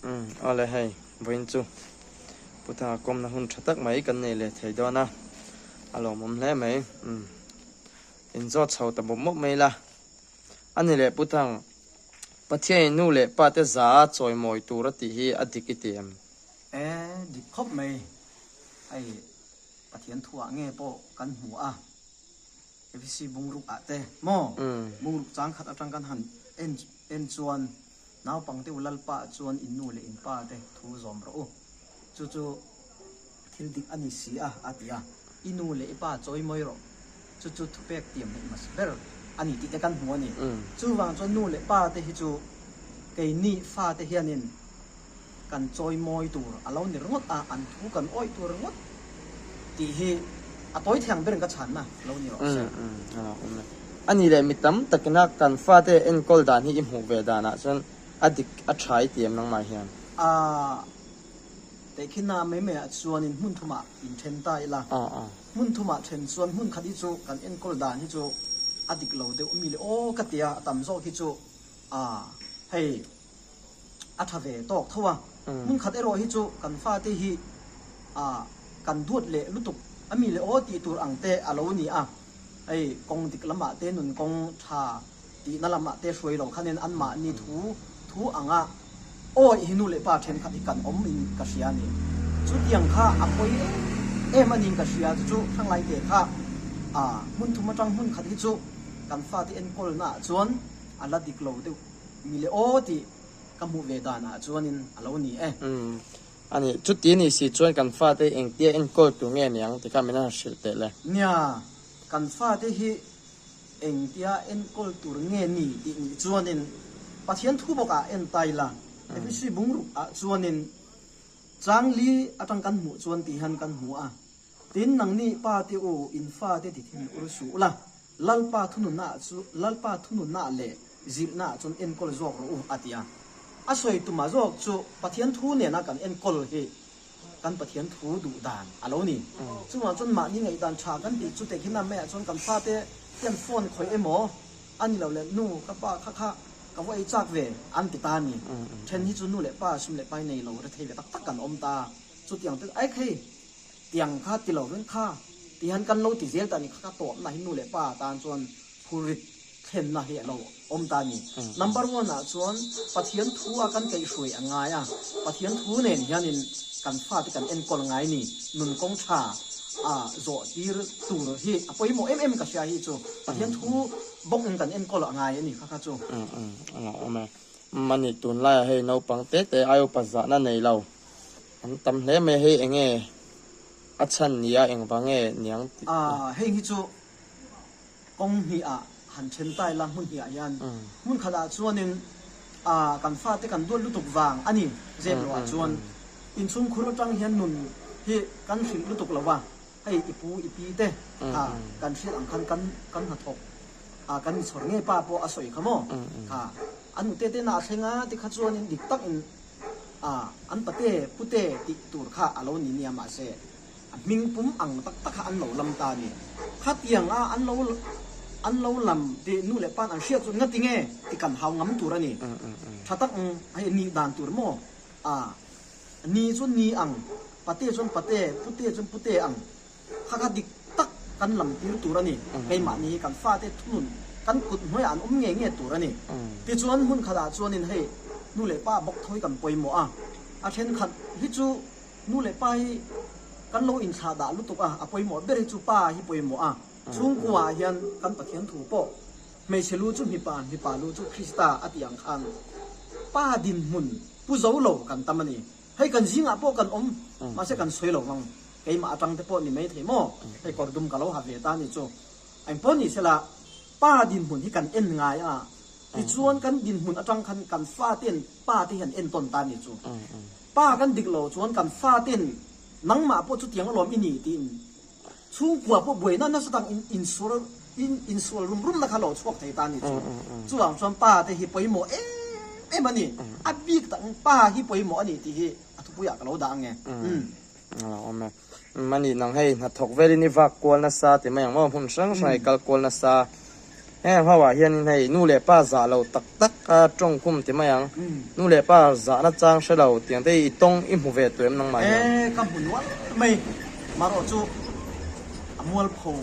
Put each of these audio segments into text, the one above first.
Umm awle hei vawiin chu Pu Thanga kawmna hun tha tak mai kan nei leh thei dawn a, a lawmawm hle mai. Umm inzawt chho ta mawp mawp mai la. A ni leh Pu Thang, Pathianin nu leh pa te za a chawimawi tur a tih hi a dik i ti em? E, dik khawp mai. Hei Pathian thuah nge pawh kan hmu a, Efesi bungruk ah te maw? Bungruk chang khat atang kan han en en chuan naupang te u Lalpa ah chuan in nu leh in pa te thu zawm rawh u. Chu chu thil dik a ni si a, a ti a. I nu leh i pa chawimawi rawh. Chu chu thupek tiam hneih hmasa ber a ni tih te kan hmu a ni. Chuvang chuan nu leh pa te hi chu keini fa te hianin kan chawimawi tur a lo ni ringawt a, an thu kan awih tur ringawt tih hi a tawi thiang berin ka chhanna lo ni rawh se. A ni leh mi tam takina kan fate enkawl dan hi i hmuh ve danah chuan a dik a tha i ti em nangmah hian? A tehkhinna mai maiah chuanin hmun thumah inthen ta ila, hmun thumah then chuan hmun khat hi chu kan enkawl dan hi chu a dik lo deuh mi le aw ka tia a tam zawk hi chu a hei a tha ve tawk tho a, hmun khat erawh hi chu kan fate hi ah kan duat leh lutuk a mi leh aw tih tur ang te a lo ni a, hei kawng dik lamah te nun kawng tha tihna lamah te hruai lo khanin anmahni thu thu anga awi hi nu leh pa thenkhat hi kan awm in ka hria a ni. Chutiang kha a pawi em em a niin ka hria, chu chu Hranglai te kha ah hmun thum atang hmun khat hi chu kan fate enkawlnaah chuan a la dik lo deuh. Mi le aw tih ka hmuh ve danah chuanin a lo ni e. Umm a ni, chuti ni si chuan kan fate engtia enkawl tur nge niang ti kha min han hrilh teh le. Nia, kan fate hi engtia enkawl tur nge ni tih nih chuanin Pathian thu bawkah en ta ila, Efesi bungruk ah chuanin chang li atang kan hmuh chuan ti hian kan hmu a, Tin, nangni pa te u, in fate ti thin ur suh ula, Lalpa thununnaah chu Lalpa thununnaah leh zilhnaah chuan enkawl zawk rawh u, a ti a. A sawi tuma zawk chu Pathian thu nena kan enkawl hi kan Pathian thu duh dan a lo ni. Chuvang chuan mahni ngaihdan tha kan tih chu tehkhinna maiah chuan kan fate hian phone khawih emaw a ni lo leh nu ka pa kha kha ka va ei chak ve an ti ta a ni. Then hi chu nu leh pa sum leh pai nei lo rethei ve tak tak kan awm ta. Chutiang te ai khei Tiang kha ti lo rin kha ti hian kan lo ti zel ta a ni kha ka tawpna hi nu leh pa tan chuan phurrit thlenna hi a lo awm ta a ni. Number one ah chuan Pathian thu a kan kaihhruai a ngai a, Pathian thu nen hianin kan fate kan enkawl ngai ni, nun kawng tha a zawh tir tur hi a pawimawh em em ka hria hi chu Pathian thu bawk in kan enkawl a ngai a ni kha kha chu. A lo awm e. Mani tunlaiah hei naupang te te ai upa zahna nei lo. An tam hle mai hei enge a chhan ni a engvang nge niang tih. Aaa heng hi chu kawng hnih ah han then ta ila hmun hnih ah hian hmun khat ah chuanin aa kan fate kan duat lutuk vang a ni zep lo ah chuan inchhung khur atang hian nun hi kan hrilh lutuk lo va hei i pu i pi te kha kan hrilh ang khan kan kan hnathawk aa kan inchhawr ngei pa pawh a sawi kha maw kha an nute te na a thleng a tikha chuanin dik tak in A, an pate, pute tih tur kha a lo ni nia mahse a hming pum ang tak tak kha an lo lam ta a ni. Khatiang a an lo an lo lam tih nu leh pa'n an hriat chu ngati nge ti kan hau ngam tur a ni. Tha tak ang hei nih dan tur maw? A, ni chu ni ang, pate chuan pate, pute chuan pute ang. Kha kha dik tak kan lam tir tur a ni. Keimahni hi kan fate thunun kan kut hnuaiah an awm ngei ngei tur a ni. Tichuan hmun khatah chuanin hei nu leh pa bawk tho hi kan pawimawh a, a thenkhat hi chu nu leh pa hi kan lo inthlah dah lutuk a, a pawimawh ber hi chu pa hi pawimawh a. Chhungkuaah hian kan Pathian thu pawh hmeichhe lu chu mipa, mipa lu chu Krista a tih ang khan pa dinhmun pu zo lo kan tam a ni. Hei kan zingah pawh kan awm, mahse kan sawi lo vang. Keimah atang te pawh ni mai thei maw? Hei kawr dum ka lo ha ve ta ni chu. Eng pawh ni sela, pa dinhmun hi kan en ngai a, tichuan kan dinhmun atang khan kan faten pa te hi an entawn ta ni chu. Pa kan dik lo chuan kan faten nangmah pawh chutiang alawm i ni tiin Chhungkua pawh buaina nasa tak in insual in insual rum rum na kha lo chhuak thei ta a ni chu. Chuvang chuan pa te hi pawimawh em em a ni. A bik tak in pa hi pawimawh a ni tih hi a thupuiah ka lo dah ang e. Umm. A lo awm e. Umm a ni nang hei hnathawk velin i vak kual nasa ti mai ang maw hmun hrang hrang i kal kual nasa. Heng ho ah hianin hei nu leh pa zah lo tak tak a tawng khum ti mai ang. Nu leh pa zahna chang hre lo tiang te hi i tawng i hmu ve tawh em nangmah hian? E, ka hmu nual mai. Marawh chu a mualpho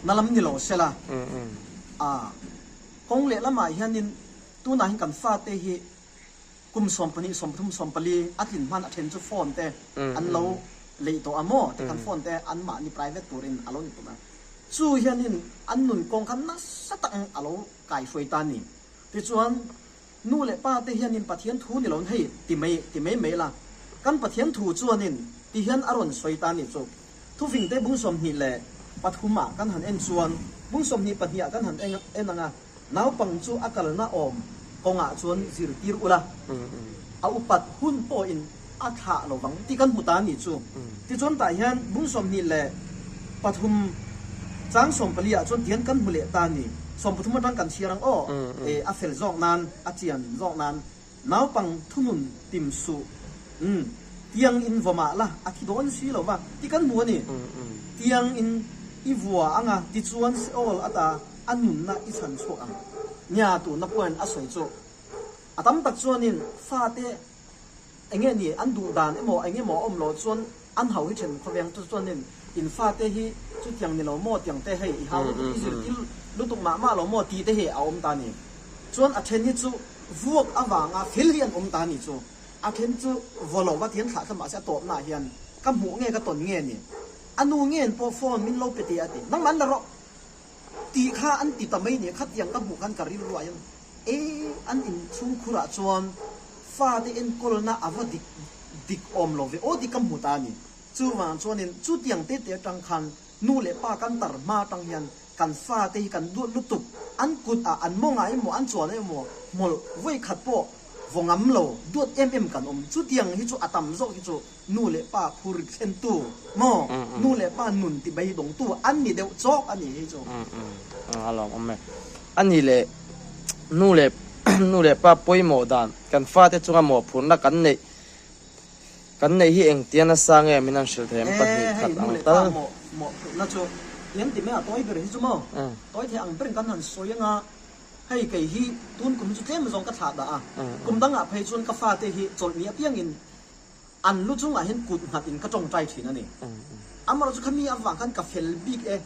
na lam ni lo sela. A kawng leh lamah hianin tunah hian kan fate hi kum 12, 13, 14 a tlin hman a then chu phone te an lo lei tawh a maw? Tikhan phone te anmahni private turin a lo ni tawh a. Chu hianin an nun kawng kha nasa tak ang a lo kaihruai ta a ni. Tichuan, nu leh pa te hianin Pathian thu ni loin hei ti mai ti mai mai la, kan Pathian thu chuanin ti hian a rawn sawi ta a ni chu. Thufingte bung 23 ah kan han en chuan, bung 22 ah kan han en ang a, naupang chu a kalna awm kawngah chuan zirtir ula, a upat hun pawhin a thlah lo vang tih kan hmu ta a ni chu. Tichuan tah hian bung 23 chang 14 ah chuan tihian kan hmu leh ta a ni. 13 atang kan chhiar ang aw, e a fel zawk nan, a chian zawk nan naupang thunun tim suh, umm tiang in vaw mah la a thi dawn si lo va tih kan hmu a ni. Tiang in i vua ang a tichuan Seol ata a nunna i chhan chhuak ang. Nia tuna point a sawi chu a tam tak chuanin fate Enge ni an duh dan emaw eng emaw a awm loh chuan an hau hi then khawveng chu chuanin in fate hi chutiang ni lo maw tiang te hei i hau lutuk i zirtir lutuk mah mah lo maw tih te hi a awm ta ni. Chuan a then hi chu vuak avanga fel hi an awm ta ni chu a then chu vaw lo va tian thlah thla mahse a tawpnaah hian ka hmuh nge ka tawn nge ni a nu ngen pawh phone min lo pe teh a ti nangmah an la rawh Tih kha an ti ta mai nia, khatiang ka hmuh khan ka rilru ah hian e an inchhungkhur ah chuan fate enkawlna a va dik dik awm lo ve aw tih ka hmu ta a ni. Chuvang chuanin chutiang te te atang khan nu leh pa kan tar hma atang hian kan fate hi kan duat lutuk, an kut ah an mawngah emaw an chuan emaw hmawlh vawi khat pawh vaw ngam lo duat em em kan awm. Chutiang hi chu a tam zawk hi chu Nu leh pa phur thlentu maw? Nu leh pa nun ti beidawngtu an ni deuh chawk a ni hei chu. A lawmawm e. A ni leh nu leh nu leh pa pawimawh dan kan fate chunga mawhphurhna kan neih kan neih hi engtia nasa nge min an hrilh thei em pahnih khat ang tal. E hei nu leh pa mawhphurhna chu eng ti mai a tawi ber hi chu maw? Tawi thei ang berin kan han sawi anga hei kei hi tun kum hi chu tlem zawng ka thlah dah a, kum dangah phei chuan ka fate hi chawlhni apiangin An lu chungah hian kut nghat in ka tawngtai thin a ni. Amaherawhchu kha mi avang khan ka fel bik e.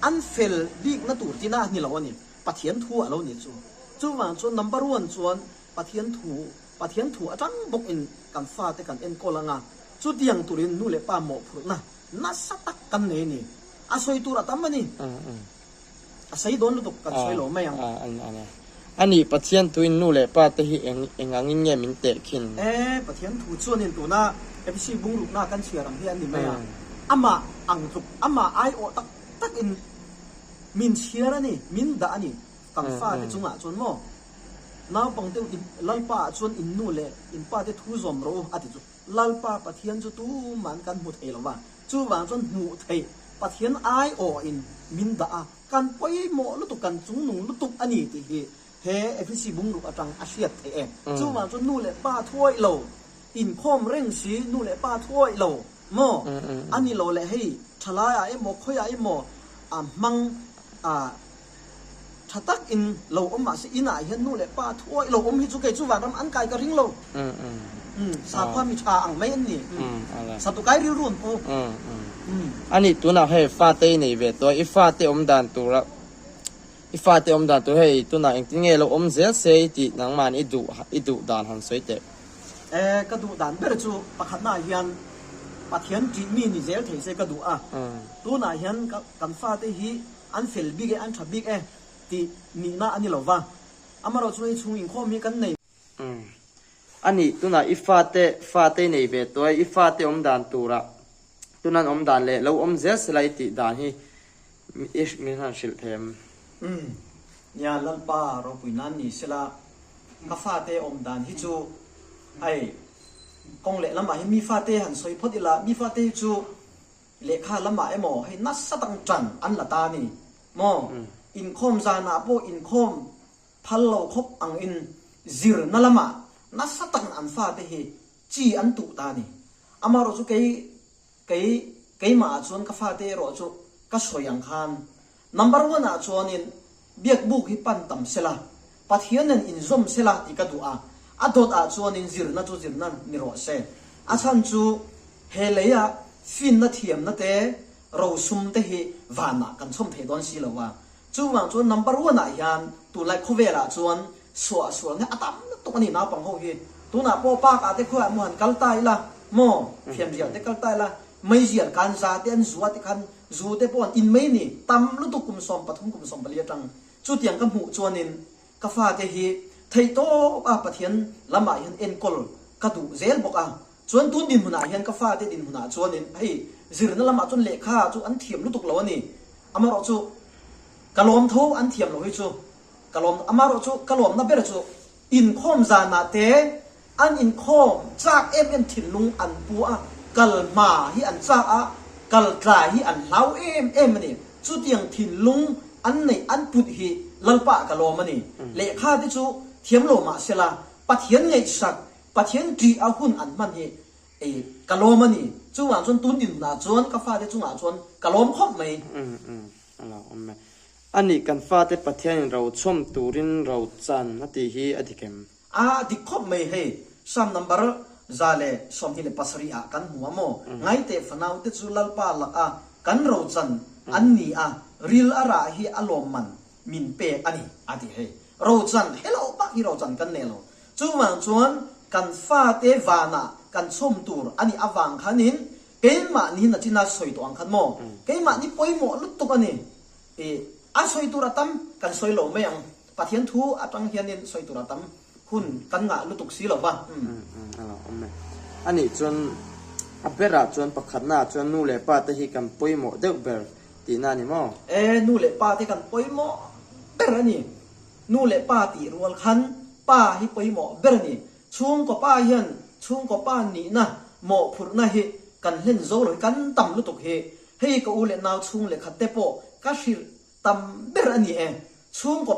An fel bik na tur tina a ni lo a ni. Pathian thu a lo ni chu. Chuvang chuan number one chuan Pathian thu, Pathian thu atang bawk in kan fate kan enkawl anga chutiang turin nu leh pa mawhphurhna nasa tak kan nei a ni. A sawi tur a tam a ni. A sei dawn lutuk kan sawi lo mai ang. A nih Pathian thuin nu leh pa te hi eng eng angin nge min teh khin? E, Pathian thu chuanin tuna Efesi bungrukna kan chhiar ang hi an ni mai a. Amah ang tluk, amah aiawh tak takin min chhiar a ni, min dah a ni. Kan fate chungah chuan maw naupang deuh in Lalpa ah chuan in nu leh in pa te thu zawm rawh u a ti chu. Lalpa Pathian chu tuman kan hmu thei lo va, chuvang chuan hmuh theih Pathian aiawhin min dah a, kan pawimawh lutuk, kan chungnung lutuk a ni tih hi he Efesi bungruk atang a hriat theih e. Chuvang chuan nu leh pa thuawih lo, inkhawm reng si nu leh pa thuawih lo maw a ni lo leh hei thalaiah emaw khawiah emaw a hmang a, Tha tak in lo awm mahse in ah hian nu leh pa thuawih lo awm hi chu kei chu vanram an kai ka ring lo. Sakhua mi tha ang mai an ni. Satukai rilru an pu. A nih tunah hei fate i nei ve tawh a, i fate awm dan tura i fate awm dan tur hei tunah engtin nge lo awm zel se i tih nangmahni i duh i duh dan han sawi teh. E, ka duh dan ber chu pakhatna ah hian Pathian ṭih mi ni zel thei se ka duh a. Tunah hian kan fate hi An fel bik e, an tha bik e tih nihna a ni lo va. Amaherawh chu hei chhung inkhawm hi kan nei. Umm. A nih, tunah i fate, fate i nei ve tawh e, i fate awm dan turah tuna an awm dan leh lo awm zel sela i tih dan hi i min han hrilh thei em? Umm. Nia, Lalpa ropui nan ni sela, ka fate awm dan hi chu hei kawng leh lamah hian mi fate han sawi phawt ila, mi fate hi chu Lehkha lamah emaw hei nasa tak tan an la ta a ni maw? Inkhawm zanah pawh inkhawm phal lo khawp angin zirna lamah nasa takin an fate hi chi an tuh ta a ni. Amaherawhchu kei kei keimahah chuan ka fate erawh chu ka sawi ang khan number one ah chuanin. Biakbuk hi pan tam sela, Pathian nen inzawm sela tih ka duh a, a dawt ah chuanin zirna chu zirna ni rawh se. A chhan chu he leia finna thiamna te, rosum te hi vanah kan chhawm thei dawn si lo a. Chuvang chuan number one ah hian tunlai khawvelah chuan suah sualna a tam lutuk a ni naupang ho hi. Tunah pawh park ah te khuaiah maw han kal ta ila maw, thiamzial te kal ta ila, meizial kanza te an zua te khan zu te pawh an in mai a ni, tam lutuk kum 13 kum 14 atang. Chutiang ka hmuh chuanin ka fate hi theihtawp a Pathian lamah hian enkawl ka duh zel bawk a. Chuan tun dinhmunah hian ka fate dinhmunah chuanin hei zirna lamah chuan lehkha chu an thiam lutuk lo a ni. Amaherawhchu ka lawm tho an thiam lo hi chu ka lawm amaherawhchu ka lawmna ber chu inkhawm zanah te an inkhawm chak em em thinlung an pu a, kal hma hi an chak a, kal tlai hi an hlau em em a ni. Chutiang thinlung an neih an put hi Lalpa ka lawm a ni. Lehkha te chu thiam lo mahsela Pathian ngaihsak Pathian ṭih a hun an hman hi ei ka lawm a ni. Chuvang chuan tun dinhmunah chuan ka fate chungah chuan ka lawm khawp mai. Umm umm a lo awm e. A nih kan fate Pathianin ro chhawm turin ro chan a tih hi a dik em? A dik khawp mai hei. Psalm number 127 ah kan hmu a maw? Ngaiteh fanaute chu Lalpa laka kan ro chan an ni a, ril a rah hi a lawmman min pek a ni a ti hei. Ro chan hello bak hi ro chan kan nei lo. Chuvang chuan kan fate vanah kan chhawm tur a nih avang khanin keimahni nachina sawi tawh ang khan maw? Keimahni pawimawh lutuk a ni. I a sawi tur a tam kan sawi lo mai ang. Pathian thu atang hianin sawi tur a tam hun kan ngah lutuk si lo va. A lo awm e. A nih chuan a berah chuan pakhatnaah chuan nu leh pa te hi kan pawimawh deuh ber tihna a ni maw? E, nu leh pa te kan pawimawh ber a ni. Nu leh pa tih rual khan pa hi pawimawh ber a ni. Chhungkaw pa hian chhungkaw pa nihna mawhphurhna hi kan hlen zo lo hi kan tam lutuk hi. Hei ka u leh nau chhung leh khat te pawh ka hrilh tam ber a ni e. Chhungkaw.